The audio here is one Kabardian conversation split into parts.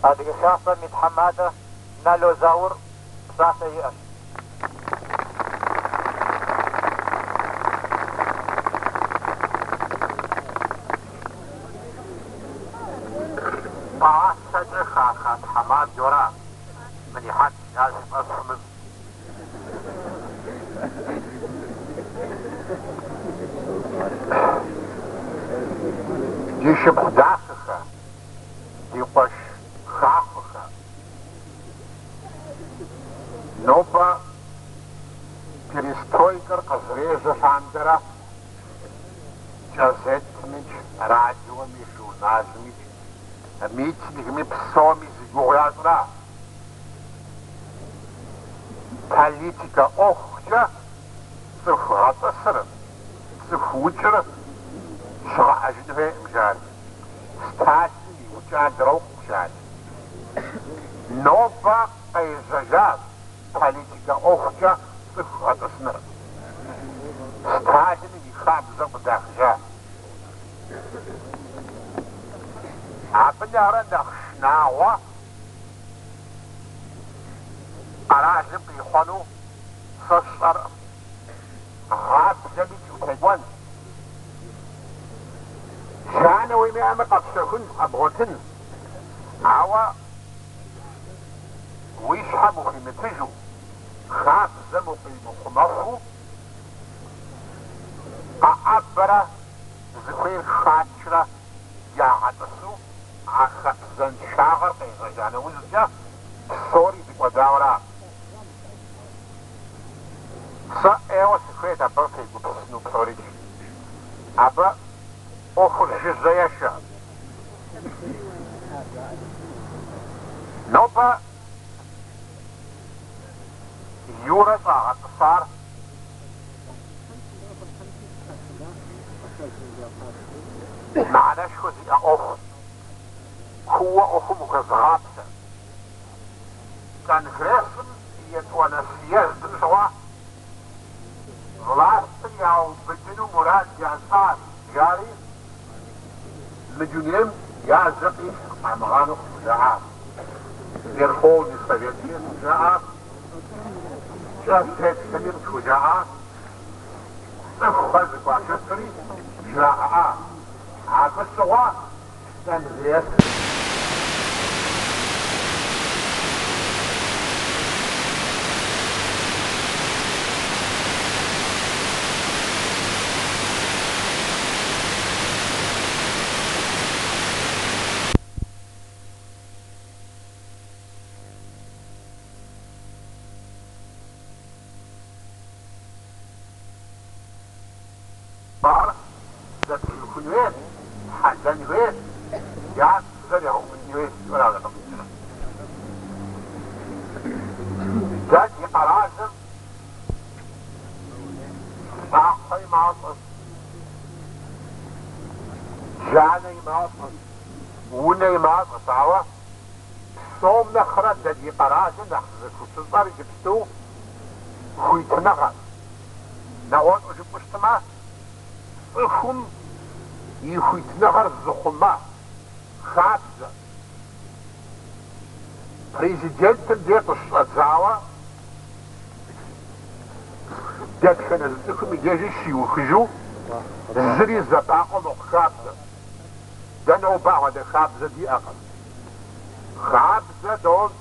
Адыгэ Хасэм и тхьэмадэ Нало Заур псалъэ иӏэщ. Пӏалъэкӏэ хаха тхьэмадэура Мылихьэт жиӏар си фӏэщ фымыщӏ. Ди шыпхъу дахэхэ, ди къуэш хахуэхэ, нобэ перестройкэр къызэрежьэ лъандэрэ кӏэзетмикӏ, радиоми, журналмикӏ, митингми псоми зи гугъу ящӏра? Политикэ ӏуэхукӏэ цӏыху гъэтӏысыр, цӏыху укӏыр щыгъэӏэжын хуейкъым, жари. Сталиным иукӏа дрокъу, жари. Нобэ къежьэжащ политикэ ӏуэхукӏэ цӏыху гъэтӏысыныр. Сталиным и хабзэр къыдахыжа. Абы нэхърэ нэхъ шынагъуэ къэралым къихъуэну сэ сщӏэркъым. Гъаблэмикӏ утекӏуэн, джанэ уимыӏэмэ къэпщэхун, къэбгъуэтын, ауэ уи щхьэм ухуимытыжу, хабзэм укъимыхъумэфу, къэӏэбэрэ зыхуейр хачрэ ягъэтӏысу а хабзэншагъэр къежьэжа нэужькӏэ псори дыкӏуэдауэра. Сэ ӏейуэ сыхуейт абы фегупсысыну псорикӏ. Абы ӏуэхур жыжьэ ешэ. Нобэ Юрэ щӏагъэтӏысар мыхьэнэшхуэ зиӏэ ӏуэху, кууэ ӏуэхум ухэзыгъаплъэ. Конгрессым и етӏуанэ съездым щыгъуэ властыр яубыдыну мурад ящӏащ, жари мы дунейм я жьэ къилъ къамыгъанэу къытхужаӏащ. Верховный Советми къытхужаӏащ, кӏэзетхэми къытхужаӏащ, цӏыхухэр зэхуашэсри жраӏа. Абы щыгъуэ Конгресс. Ар зэтриухын хуейщ, тхьэлэн хуейщ, я бзэр егъэубыдын хуейщ, жиӏэу абы къикӏыр. Дэ ди къэралым щӏакхъуэ и мащӏэщ, джанэ и мащӏэщ, унэ и мащӏэщ, ауэ псом нэхърэ дэ ди къэралым нэхъ зыхущыщӏэр иджыпсту хуитыныгъэщ. Нэгъуэщӏу жыпӏэу щытмэ, цӏыхум и хуитыныгъэр зыхъумэ хабзэ. Президентым дей къыщыщӏэдзауэ дэтхэнэ зы цӏыхум и дежи щиухыжу зыри зэбакъуэ мыхъу хабзэ. Дэ нобэ апхуэдэ хабзэ диӏэкъым. Хабзэ дощӏ,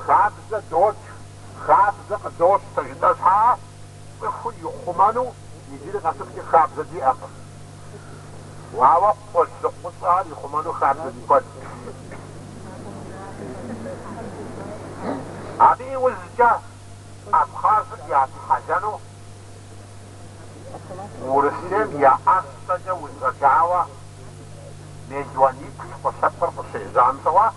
хабзэ дотх, хабзэ къыдощтэ жытӏэ щхьа, цӏыхур ихъумэну иджыри къэсыхукӏэ хабзэ диӏэкъым. Ауэ къулыкъущӏэр ихъумэну хабзэ ди куэдщ. Абы иужькӏэ Абхъазыр ятхьэлэну Урысейм я ӏэщэкӏэ узэдауэ мелуаниплӏ хъу лъэпкъыр къыщежьам щыгъуэ,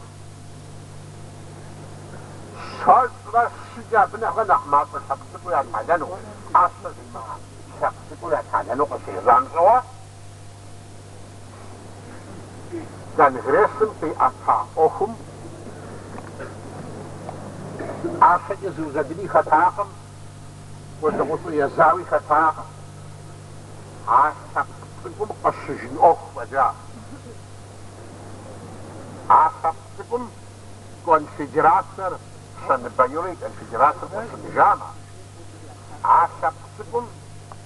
щэщӏрэ щыкӏэ абы нэхърэ нэхъ мащӏэ лъэпкъ цӏыкӏур ятхьэлэну, ӏэщэ зимыӏэ лъэпкъ цӏыкӏур ятхьэлэну къыщежьам щыгъуэ, Конгрессым къиӏэта ӏуэхум ӏэщэкӏэ зыузэдыни хэтакъым, къулыкъущӏэ езауи хэтакъым. А лъэпкъ цӏыкӏум къыщыжын ӏуэху фӏэкӏа. А лъэпкъ цӏыкӏум. конфедерацэр, Щэныбэ Юрэ и конфедерацэр къыщымыжамэ, а лъэпкъ цӏыкӏум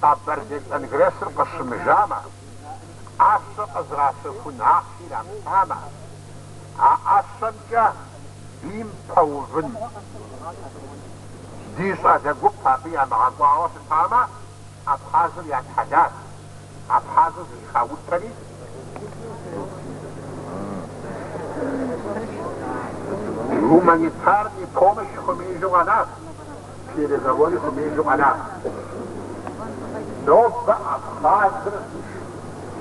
Къэбэрдей конгрессыр къыщымыжамэ, ӏэщэ къызэращэхун ахъши ирамытамэ, а ӏэщэмкӏэ бийм пэувын ди щӏалэ гуп абы ямыгъэкӏуауэ щытамэ, Абхъазыр ятхьэлат. Абхъазыр зэхаутэри, гуманитарный помощи хуэмеижу къэнащ, переговори хуэмеижу къэнащ. Нобэ Абхъазыр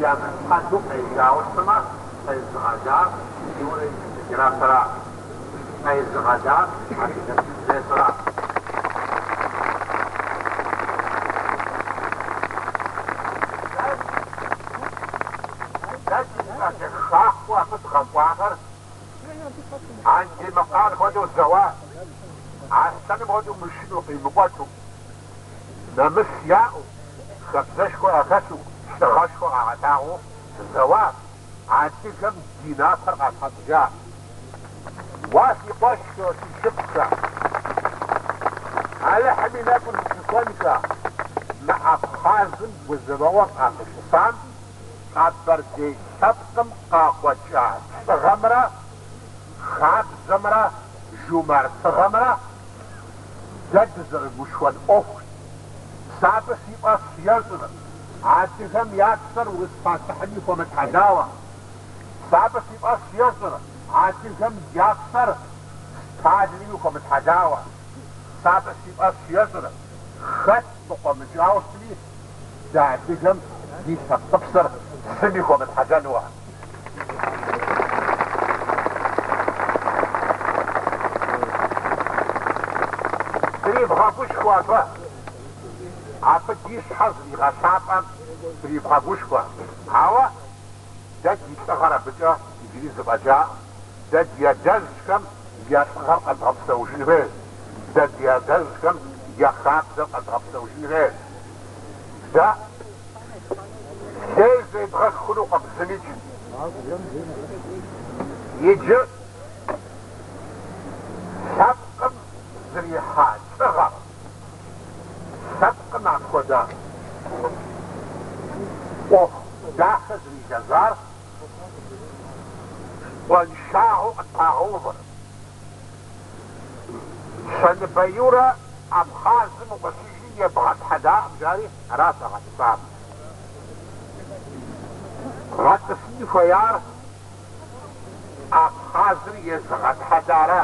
ямытхьэлу къежьауэ щытмэ, къезыгъэлар Юрэ и конфедерацэращ, къезыгъэлар Адыгэ конгрессыращ. Дэ ди щӏалэ хахуэу абы дгъэкӏуахэр Андемыркъан хуэдэу зэуа, Аслъэным хуэдэу мышынэу къимыкӏуэту, нэмыс яӏэу, хабзэшхуэ яхэлъу, лӏыгъэшхуэ къагъэлъагъуэу зэуа, адыгэм ди напэр къатхьэщӏыжа. Уа си къуэшхэ, си шыпхъухэ, Алыхьым и нэфӏыр зыщыхуэнхэ, мы Абхъазым гузэвэгъуэ къахулъысам къэбэрдей лъэпкъым къакъуэкӏа лӏыгъэмрэ хабзэмрэ жумартыгъэмрэ дэ дызэрыгушхуэн ӏуэхущ. Сэ абы си фӏэщ ещӏыр адыгэм я псэр урыс пащтыхьми хуэмытхьэлауэ. Сэ абы си фӏэщ ещӏыр адыгэм я псэр Сталинми хуэмытхьэлауэ. Сэ абы си фӏэщ ещӏыр хэт къыкъуэмыкӏауэ щытми, дэ адыгэм ди лъэпкъыпсэр зыми хуэмытхьэлэнуэ. Дривгъэгушхуэ абы. Абы ди щхьэр зэригъэлъапӏэм дривгъэгушхуэ. Ауэ дэ ди лӏыгъэр абыкӏэ иджыри зэфӏэкӏакъым. Дэ ди адэжьхэм я лӏыгъэр къэдгъэпсэужын хуейщ. Дэ ди адэжьхэм я хабзэр къэдгъэпсэужын хуейщ. Дэ лей зедгъэх хъунукъым зымикӏ. Иджы лъэпкъым зэрихьа лӏыгъэр, лъэпкъым апхуэдэ ӏуэху дахэ зэрилэжьар къуаншагъэу къытпагъэувыр. Щэныбэ Юрэ Абхъазым укъыщыжи ебгъэтхьэлакъым жари аращ щӏагъэтӏысар. Гъэтӏысын хуеяр Абхъазыр езыгъэтхьэлара.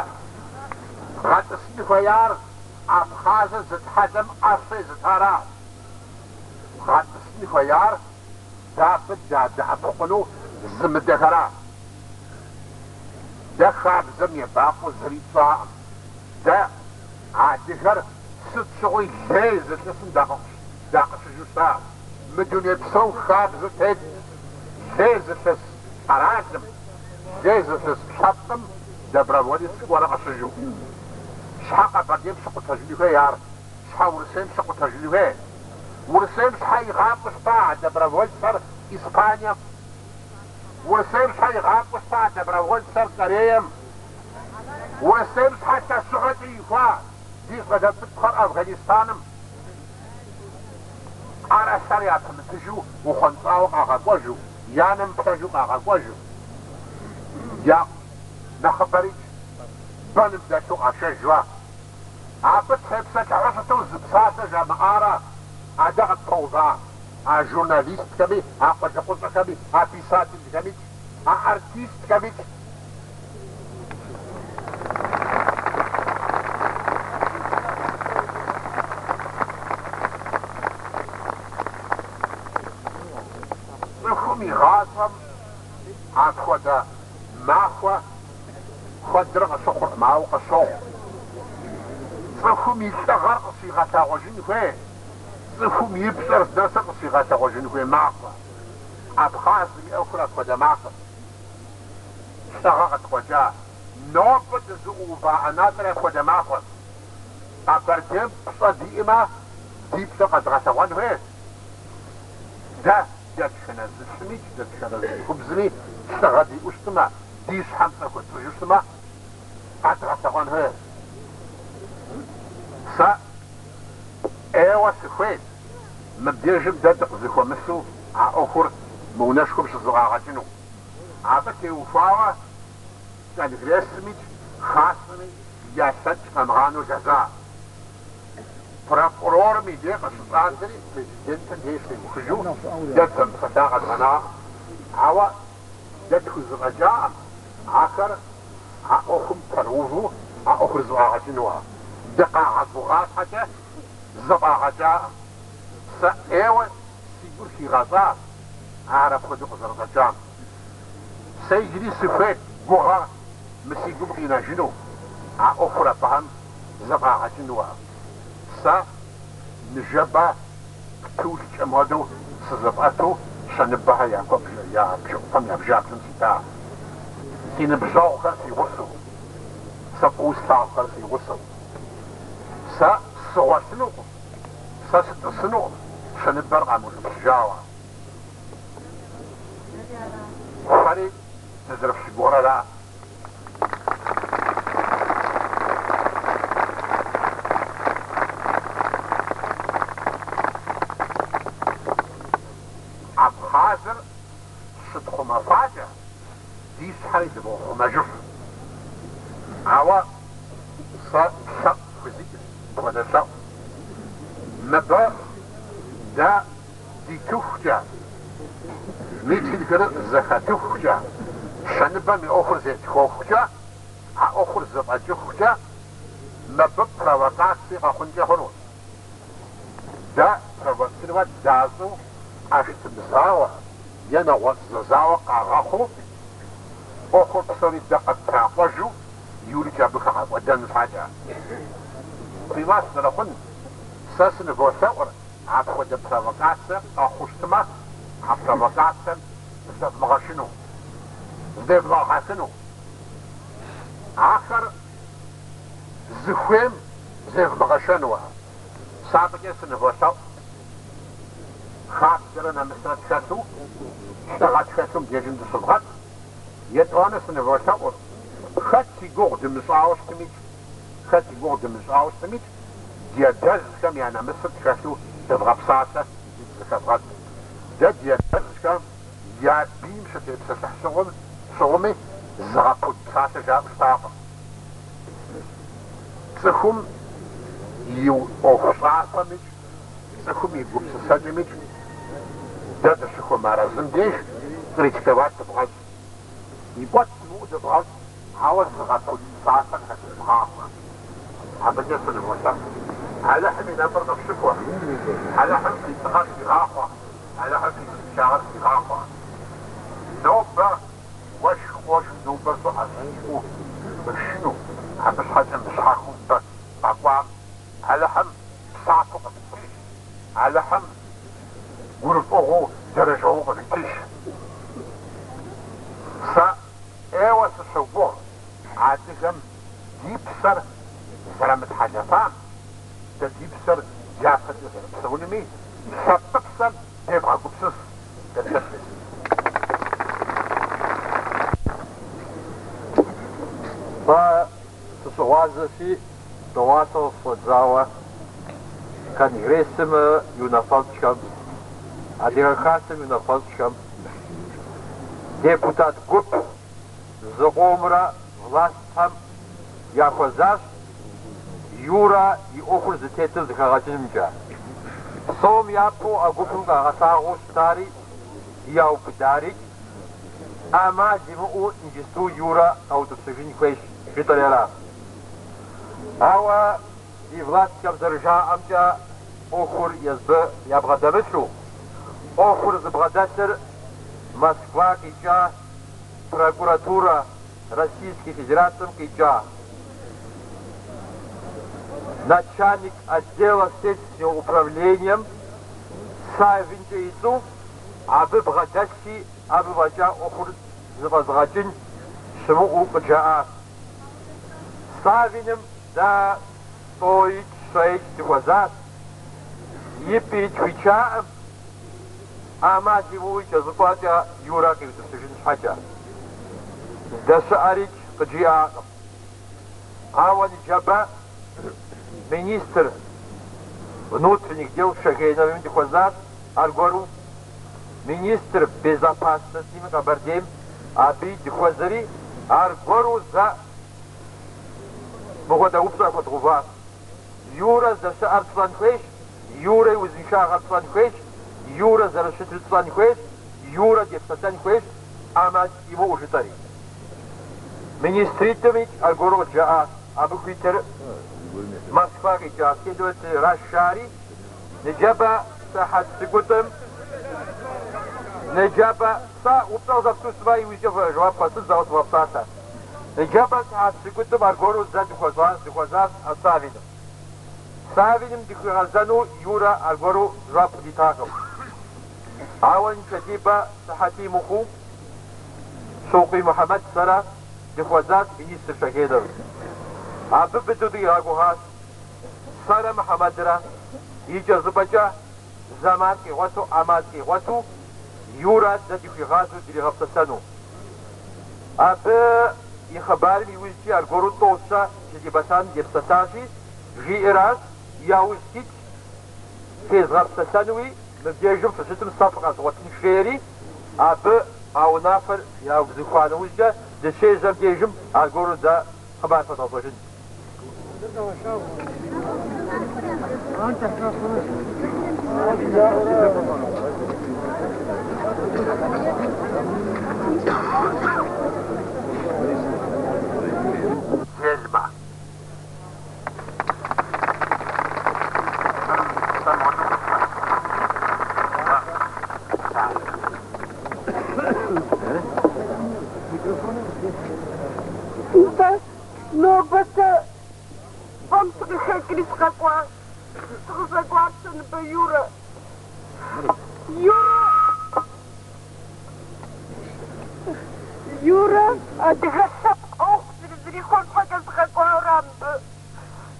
Гъэтӏысын хуеяр Абхъазыр зытхьэлэм ӏэщэ езытара. Гъэтӏысын хуеяр дэ абы дадэӏэпыкъуну зымыдэхэра. Дэ хабзэм ебакъуэу зыри тщӏакъым. Дэ адыгэр сыт щыгъуи лей зылъысым дакъыщыжу щыта. Мы дуней псом хабзэ тет лей зылъыс къэралым, лей зылъыс лъэпкъым доброволец кӏуэрэ къыщыжу. Щхьэ Къэбэрдейм щыкъутэжын хуей ар? Щхьэ Урысейм щыкъутэжын хуей? Урысейм щхьэ игъакӏуэу щыта а добровольцэр Испанием? Урысейм щхьэ игъакӏуэу щыта а добровольцэр Кореем? Урысейм щхьэ лъэщыгъэкӏэ ихуа ди щӏалэ цӏыкӏухэр Афганистаным? ӏэрэ лъэрэ япымытыжу ухъуэнщӏауэ къагъэкӏуэжу, я нэ мыплъэжу къагъэкӏуэжу, я нэхъыбэрикӏ бэным дэлъу къашэжуа. Абы тепсэлъыхьу щыту зы псалъэ жамыӏарэ а дэ къытпэува а журналистхэми, а къулыкъущӏэхэми, а писателхэмикӏ, а артистхэмикӏ. Цӏыхум и гъащӏэм апхуэдэ махуэ куэдрэ къыщыхъуркъым, ауэ къыщохъу. Цӏыхум и лӏыгъэр къыщигъэлъэгъуэжын хуей, цӏыхум и пщӏэр здынэсыр къыщигъэлъэгъуэжын хуей махуэ. Абхъазым и ӏуэхур апхуэдэ махуэщ. Лӏыгъэ къыткъуэкӏа. Нобэ дызыӏуува ӏэнатӏэри апхуэдэ махуэщ. Къэбэрдейм пщӏэ диӏэмэ, ди пщӏэр къэдгъэлъэгъуэн хуейщ. Дэ дэтхэнэ зы лӏымикӏ, дэтхэнэ зы цӏыхубзми лӏыгъэ диӏэу щытмэ, ди щхьэм пщӏэ хуэтщӏыжу щытмэ, къэдгъэлъэгъуэн хуейщ. Сэ ӏейуэ сыхуейт мыбдежым дэ дыкъызэхуэмысу а ӏуэхур мы унэшхуэм щызэфӏагъэкӏыну. Абы теухуауэ Конгрессымикӏ Хасэми я лъэкӏ къамыгъанэу лэжьа. Прокурорым и дей къыщыщӏадзэри президентым дей щиухыжу дэ дызэмыпсэлъа къэдгъэнакъым. Ауэ дэ тхузэфӏэкӏакъым ахэр а ӏуэхум пэрыуву а ӏуэхур зэфӏагъэкӏынуэ. Дыкъагъэгугъа щхьэкӏэ зэфӏагъэкӏакъым. Сэ ӏейуэ си гур хигъэщӏащ ар апхуэдэу къызэрыщӏэкӏам. Сэ иджыри сыхуейт гугъэ мы си гум къинэжыну, а ӏуэхур абыхэм зэфӏагъэкӏынуэ. Сэ ныжэбэ птулъкӏэм хуэдэу сызэфӏэту Щэныбэхэ я куэбжэ, я бжэӏупэм, я бжаблэм сита. Си ныбжьэгъухэр си гъусэу, сэ фӏыуэ слъагъухэр си гъусэу. Сэ сыгъуэлъынукъым, сэ сытӏысынукъым Щэныбэр къамыутӏыпщыжауэ. Фэри дызэрыфщыгугъыр ара? Абхъазыр щытхъумэфакӏэ, ди щхьэри дывохъумэжыф. Ауэ сэ лъэӏу фхузиӏэщ, мыпхуэдэ лъэӏу. Мыбы дэ дитыхукӏэ, митингыр зэхэтыхукӏэ, Щэныбэм и ӏуэхур зетхуэхукӏэ, а ӏуэхур зэфӏэкӏыхукӏэ, мыбы провокаци къэхъункӏэ хъунущ. Дэ провоцировать дащӏу ӏэштӏым зауэ е нэгъуэщӏ зэзауэ къагъэхъуу, ӏуэхур псори дэ къыттракъуэжу Юрикӏ абы хэгъэкӏуэдэн щхьэкӏэ. Фи фӏэщ зэрыхъун, сэ сыныволъэӏур, Апхуэдэ провокацие къэхъуу щытмэ, а провокацием зыдэвмыгъэшыну, зыдевмыгъэхьэхыну. Ахэр зыхуейм зевмыгъэшэну. Сэ абыкӏэ сыныволъэӏу, хабзэрэ нэмысрэ тхэлъу, лӏыгъэ тхэлъу мыбдежым дыщывгъэт. Етӏуанэ сыныволъэӏур, хэт и гугъу дымыщӏауэ щытмикӏ, хэт и гугъу дымыщӏауэ щытмикӏ, Ди адэжьхэм я нэмысыр тхэлъу дывгъэпсалъэ икӏи дызэхэвгъэт. Дэ ди адэжьхэм я бийм щытепсэлъыхь щыгъум щыгъуми зыгъэпуд псалъэ жаӏэу щытакъым. Цӏыхум и ӏуэхущӏафэмикӏ, цӏыхум и гупсысэкӏэмикӏ дэ дыщыхуэмыарэзым деж критиковать дывгъэщӏ. Икӏуэт щымыӏэу дывгъэщӏ, ауэ зыгъэпуд псалъэ къыхэдывгъахуэ. Абыкӏэ сыныволъэӏу. Алыхьым и нэфӏыр къыфщыхуэ, Алыхьым фи лӏыгъэр хигъахъуэ, Алыхьым фи узыншагъэр хигъахъуэ. Нобэ уэшх къошх, нобэ щӏыӏэщ жиӏэу мышынэу, абы щхьэкӏэ мыщхьэхыу мыбы къэкӏуам Алыхьым псапэу къывитыж, Алыхьым гурыфӏыгъуэу, дэрэжэгъуэу къывитыж. Сэ ӏейуэ сыщогугъ адыгэм ди псэр зэрамытхьэлэфам, дэ ди псэр дяпэкӏэ зэрыпсэунуми лъэпкъыпсэм девгъэгупсыс дэтхэнэ зыми. Сэ сыщыгъуазэщи, дыгъуасэ къыщыщӏэдзауэ Конгрессым и унафэщӏхэм, Адыгэ Хасэм и унафэщӏхэм депутат гуп зыкъомрэ властхэм яхуэзащ Юрэ и ӏуэхур зытетыр зэхэгъэкӏынымкӏэ. Псом япэу а гупым къагъэлъагъуэу щытари, яубыдарикӏ, ӏэмал имыӏэу иджысту Юрэ къэутӏыпщыжын хуейщ, жытӏэри аращ. Ауэ ди властхэм зэрыжаӏэмкӏэ, ӏуэхур езбы ябгъэдэмылъу, ӏуэхур зыбгъэдэлъыр Москва къикӏа прокуратурэ Российской Федерацэм къикӏа начальник отдела следственного управлением Савинкӏэ и цӏэу абы бгъэдэлъщи, абы фӏэкӏа ӏуэхур зэфӏэзыгъэкӏын щымыӏэу къыджаӏащ. Савиным дэ тӏоикӏ, щэикӏ дыхуэзащ, и пӏи тхуичаӏым, ӏэмал имыӏэу икӏэщӏыпӏэкӏэ Юрэ къиутӏыпщыжын щхьэкӏэ. Здэщыӏэрикӏ къыджиӏакъым. Ауэ ныджэбэ министр внутренних дел Шогеновым дыхуэзащ, аргуэру министр безопасности Къэбэрдейм абыи дыхуэзэри, аргуэру зэ мыхуэдэ упщӏэ хуэдгъэуващ. Юрэ здэщыӏэр тщӏэн хуейщ, Юрэ и узыншагъэр тщӏэн хуейщ, Юрэ зэрыщытыр тщӏэн хуейщ, Юрэ депсэлъэн хуейщ, ӏэмал имыӏэу жытӏэри. Министритӏми аргуэру къыджаӏащ, абы хуитыр Москва къикӏа следователращ жари, ныджэбэ сыхьэт пщыкӏутӏым, ныджэбэ, сэ упщӏэ къызэфту щытмэ, иужькӏэ жэуап фэстынщ, ауэ сывгъэпсалъэ. Ныджэбэ сыхьэт пщыкӏутӏым аргуэру зэ дыхуэщӏащ, дыхуэзащ а Савиным. Савиным дыхуигъэзэну Юрэ аргуэру жэуап къыдитакъым. Ауэ нышэдибэ сыхьэти мыхъуу Щокъуий Мухьэмэд сэрэ дыхуэзащ министр Шогеновым. Абы быдэу дыкъигъэгугъащ сэрэ Мухьэмэдрэ икӏэщӏыпӏэкӏэ зэман къигъуэту, ӏэмал къигъуэту Юрэ дэ дыхуигъазэу дригъэпсэлъэну. Абы и хъыбарым иужькӏи аргуэру тӏэу-щэ нышэдибэ лъандэм депсэлъащи, жиӏэращ, яужь ситщ, фезгъэпсэлъэнуи, мыбдежым фыщытым сэ фыкъэзгъуэтынщ, жери, абы а унафэр яубзыхуа нэужькӏэ дыщежьэм дежым аргуэру дэ хъыбар фэдгъэщӏэжын. Зельма. Нтӏэ, нобэ сэ пӏэм сыкъыхэкӏри сыкъэкӏуа, сыкъыщӏэкӏуар Щэныбэ Юрэ. Юрэ, Юрэ адыгэ лъэпкъ ӏуэху зэрызэрихуэм щхьэкӏэ сыкъэкӏуауэра мыбы.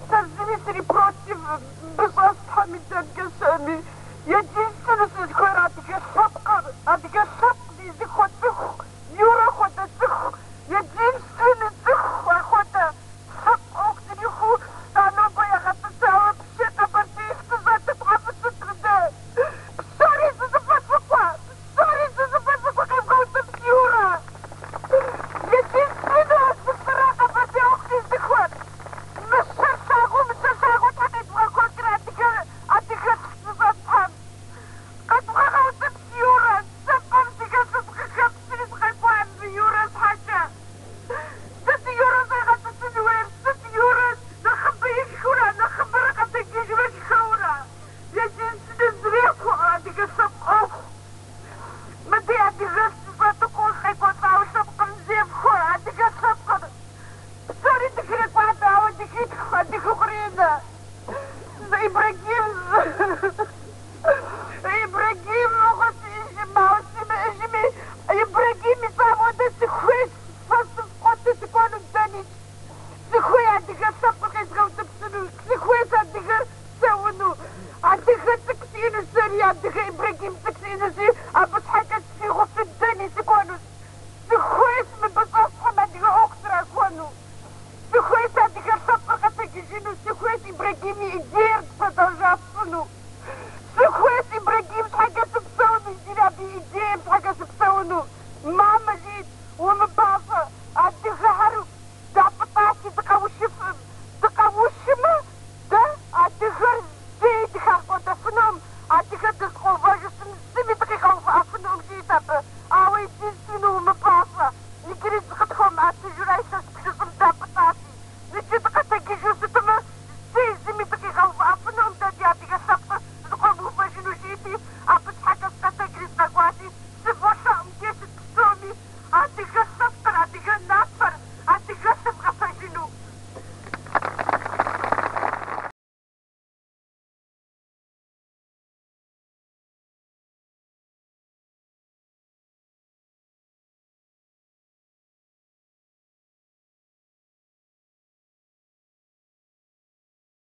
Сэ зыми срипротив мыбы щӏэсхэми дэнкӏэ щыӏэми, единственнэу сызыхуейр адыгэ лъэпкъыр, адыгэ лъэпкъ зезыхуэ цӏыху, Юрэ хуэдэ цӏыху, единственный цӏыху ахуэдэ лъэпкъ ӏуэху зэрихуэу а нобэ ягъэтӏысауэ пщы Къэбэрдейм дыщӏэтыпхьэфу щытыр дэ. Псори зыщӏыпӏэ фыкӏуэ, псори зыщӏыпӏэ фыкӏуэ къевгъэутӏыпщ Юрэ. Единственный а зылӏыра Къэбэрдей ӏуэху зезыхуэр. Мыщэр лъагъуу, мыщэр лъагъуу тхьэ къедвгъэкӏуэкӏрэ адыгэ, адыгэлъ зыщӏэтхьэм. Къэдвгъэгъэутӏыпщ Юрэ, сэ пӏэм сыхэлъу сыкъыхэпщри сыкъэкӏуа мыбы Юрэ щхьэкӏэ. Сыт Юрэ щӏегъэтӏысын хуейр? Сыт Юрэ нэхъыбэ ишхыурэ, нэхъыбэрэ къэтэджыжрэ шхэурэ? Единственный зрехуэ адыгэ лъэпкъ ӏуэху. Мыдей адыгэлъ зыщӏэту къекӏуэлӏауэ лъэпкъым зефхуэ адыгэ лъэпкъыр. Псори дыхрекӏуадэ, ауэ дыхитху адыгэу къренэ. Ибрагим, Ибрагим мыгъуэ сиӏэжым, ауэ симыӏэжми, Ибрагим ищӏам хуэдэ сыхуейщ, фэ сыфкъуэту сыкӏуэну дэничӏ. Сыхуей адыгэ лъэпкъыр къезгъэутӏыпщыну, сыхуейщ адыгэр псэуну. Адыгэ цӏыкӏу сиӏэнущ сэри, адыгэ Ибрагим цӏыкӏу сиӏэнущи, абы щхьэкӏэ си гъусэу дэни сыкӏуэнущ. Сыхуейщ мыбы щӏэсхэм адыгэ ӏуэху зэрахуэну. Сыхуейщ адыгэ лъэпкъыр къэтэджыжыну, сыхуейщ Ибрагим и идеер продолжать сщӏыну. Сыхуейщ Ибрагим щхьэкӏэ сыпсэуну, иджыри абы и идеем щхьэкӏэ сыпсэуну. Мамэ жиӏэт, умыпӏащӏэ, адыгэхэр дапӏытӏащи дыкъэушыфым. Дыкъэушымэ, дэ адыгэр зэи дыхагъэкӏуэдэфынукъым, адыгэр дызыкъуэувэжу щытым зыми дыкъигъэувыӏэфынукъым, жиӏэт абы. Ауэ иджы.